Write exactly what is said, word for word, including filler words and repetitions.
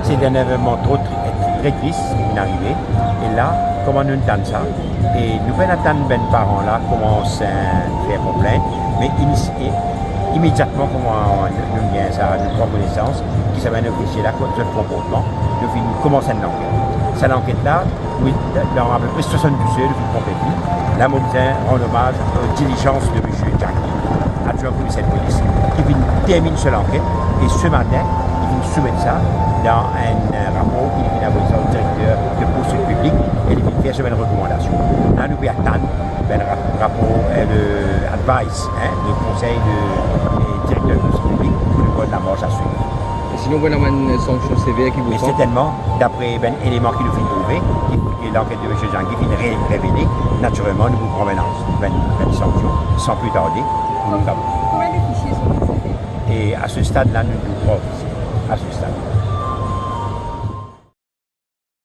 Se enn eveneman tro tri-, tre tris ki finn arive. E la, kouma nou tann sa, e nou pena tann bann paran la koumans, eh, fer konplint, me inis-, e, imediatman kouma nou gagn sa, nou pran konesans ki sa bann ofisie la, kot zot konportman, nou finn koumans enn lanket. Sa lanket la, wi, dan apepre swasann-douz er, nou finn konplete. La, mo bizin rann omaz o dilizans de misie Jackie, adwin komiser polis, ki finn terminn so lanket, e se matin, li finn soumet sa dan enn, eh, rapor ki li finn avoy sa o direkter de polis piblik, e li finn fer so bann rekomandasion. La, nou pe atann bann ra-, rapor, eh, de advice, hein, de konsey de, eh, direkter de polis piblik pou nou donn lamars a swiv. E sinon, pou ena bann sanksion sever ki pou pran? Sertennman, dapre bann eleman ki nou finn trouve, ki, ki lanket de misie Jackie finn re-, revele, natirelman, nou pou pran bann, bann, bann sanksion san pli tarde pou nou kab-. Konbien de fisie zot pe seve? E a se stad la, nou, nou pran